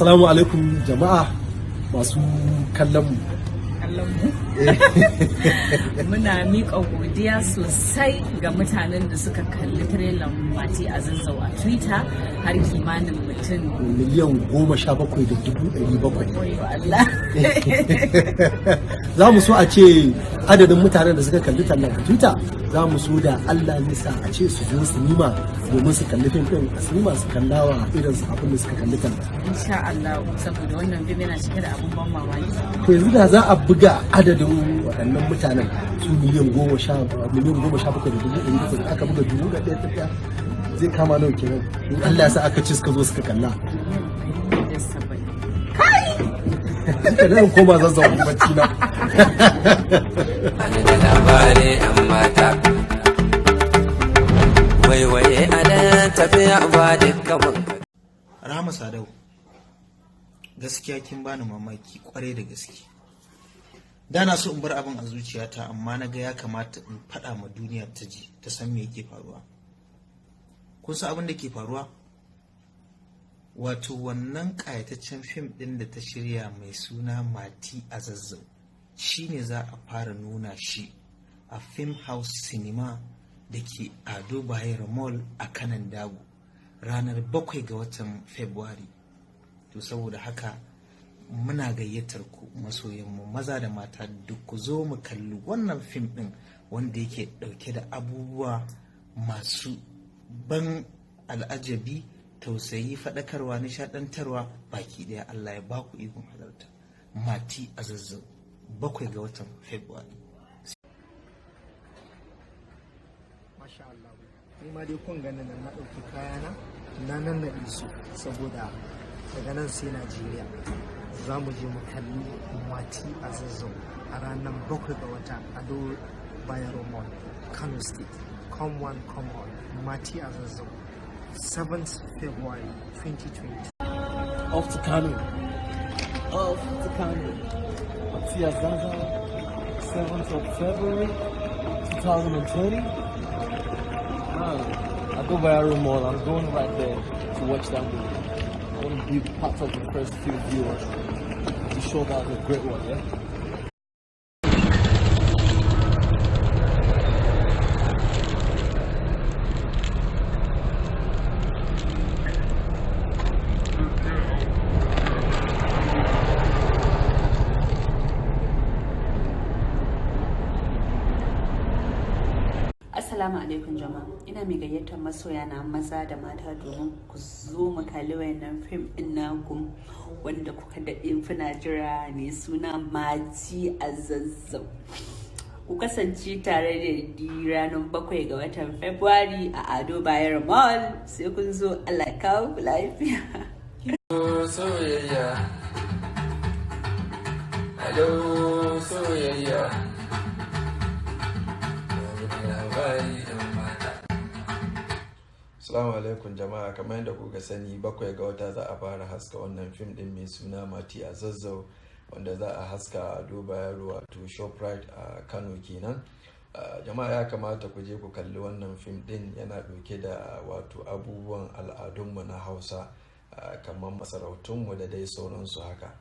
Assalamu alaikum jama'a masu kallon mu. Kallon mu. Muna miƙa godiya sosai ga mutanen da suka kalli trailer Mati a Zazzau a Twitter, har kimanin mutum 17,700,000. Wayo Allah. Za mu so a ce adadin mutanen da suka kalli tallan a Twitter, za mu so da Allah zai sa a ce su zo sinima domin su kalli fim din a sinima, su kalla wa irin su abin da suka kalli tallan. Insha Allah, saboda wannan fim yana cike da abun ban mamaki. To, yanzu da za a buga adadin waɗannan mutanen su 17,700,000, aka buga dubu ɗaya ɗaya, zai kama nawa kenan in Allah ya sa aka ci suka zo suka kalla? 170,000. Suka nan koma Zazzau bacci na. Bani da labari yan mata. Waiwaye a dan tafiya ba dukkan mun. Rahama Sadau, gaskiya kin bani mamaki kwarai da gaske. Da na so in bar abin a zuciyata, amma na ga ya kamata in faɗa ma duniya ta ji, ta san me yake faruwa. Kun san abin da ke faruwa? Wato wannan ƙayataccen fim ɗin da ta shirya mai suna Mati a Zazzau shine za a fara nuna shi a Film House Cinema da ke Ado Bayero Mall a Kanon Dabo ranar 7 ga watan Fabrairu. To, saboda haka muna gayyatar ku, masoyanmu maza da mata duk, ku zo mu kalli wannan fim ɗin wanda yake ɗauke da abubuwa masu ban al'ajabi, tausayi, faɗakarwa, nishaɗantarwa baki ɗaya. Allah ya baku ikon halarta. Mati a Zazzau, 7 ga watan Fabrairu. Masha Allah. Ni ma dai kun gani nan, na ɗauki kayana na nannaɗe su, saboda daga nan sai Najeriya. Za mu je mu kalli Mati a Zazzau a ranar 7 ga wata, Ado Bayero Mall, Kano State. Come one, come all. Mati a Zazzau, 7th February 2020. Off to Kano. Off to Kano. Mati a Zazzau, 7th of February, 2020. Man, Ado Bayero Mall. I'm going right there to watch that movie. I want to be part of the first few viewers. Be sure that was a great one, yeah? Assalamu alaikum jama'a. Ina mai gayyatar masoya na maza da mata domin ku zo mu kalli wayannan fim din naku wanda kuka daɗe kuna jira ne, suna Mati a Zazzau. Ku kasance tare da ni ranar 7 ga watan Fabrairu a Ado Bayero Mall. Sai kun zo, Allah kawo ku lafiya. Soyayya. Hello soyayya. Bani da labari yan mata. Assalamu alaikum jama'a. Kamar yadda kuka sani, 7 ga wata za a fara haska wannan fim din mai suna Mati a Zazzau, wanda za a haska a Ado Bayero, wato Shoprite a Kano kenan. Jama'a, ya kamata ku je ku kalli wannan fim din. Yana ɗauke da wato abubuwan al'adunmu na Hausa, kamar masarautunmu da dai sauransu haka.